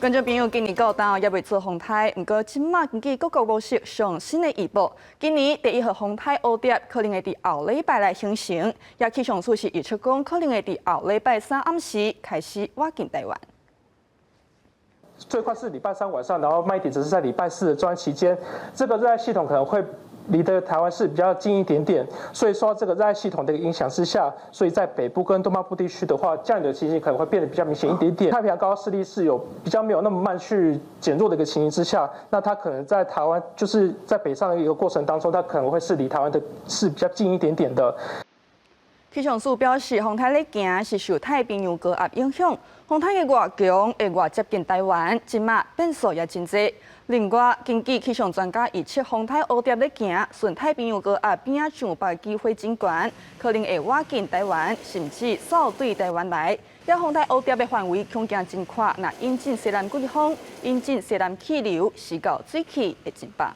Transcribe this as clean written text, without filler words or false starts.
觀眾朋友，今年到今猶未做風颱，毋過這馬根據各國模式上新的預報，今年第一號風颱烏蝶可能會佇後禮拜來形成，也氣象署是預測講可能會佇後禮拜三暗時開始倚近台灣。最快是禮拜三晚上，然後慢一點，則是在禮拜四的這段期間，這個熱帶系統可能會離得台灣是比較近一點點，所以說這個熱帶系統的一個影響之下，所以在北部跟東半部地區的話，降雨的情形可能會變得比較明顯一點點。太平洋高壓勢力是有比較沒有那麼慢去減弱的一個情形之下，那它可能在台灣就是在北上的一個過程當中，它可能會是離台灣的是比較近一點點的。氣象署表示，風颱咧行是受太平洋高壓影響，風颱會偌強會偌接近台灣，這馬變數也真濟。另外，根據氣象專家預測，風颱烏蝶咧行，順太平洋高壓邊仔上北機會真懸，可能會倚近台灣，甚至掃對台灣來。這風颱烏蝶的範圍恐驚真闊，若引進西南季風，引進西南氣流，時到水氣會真飽。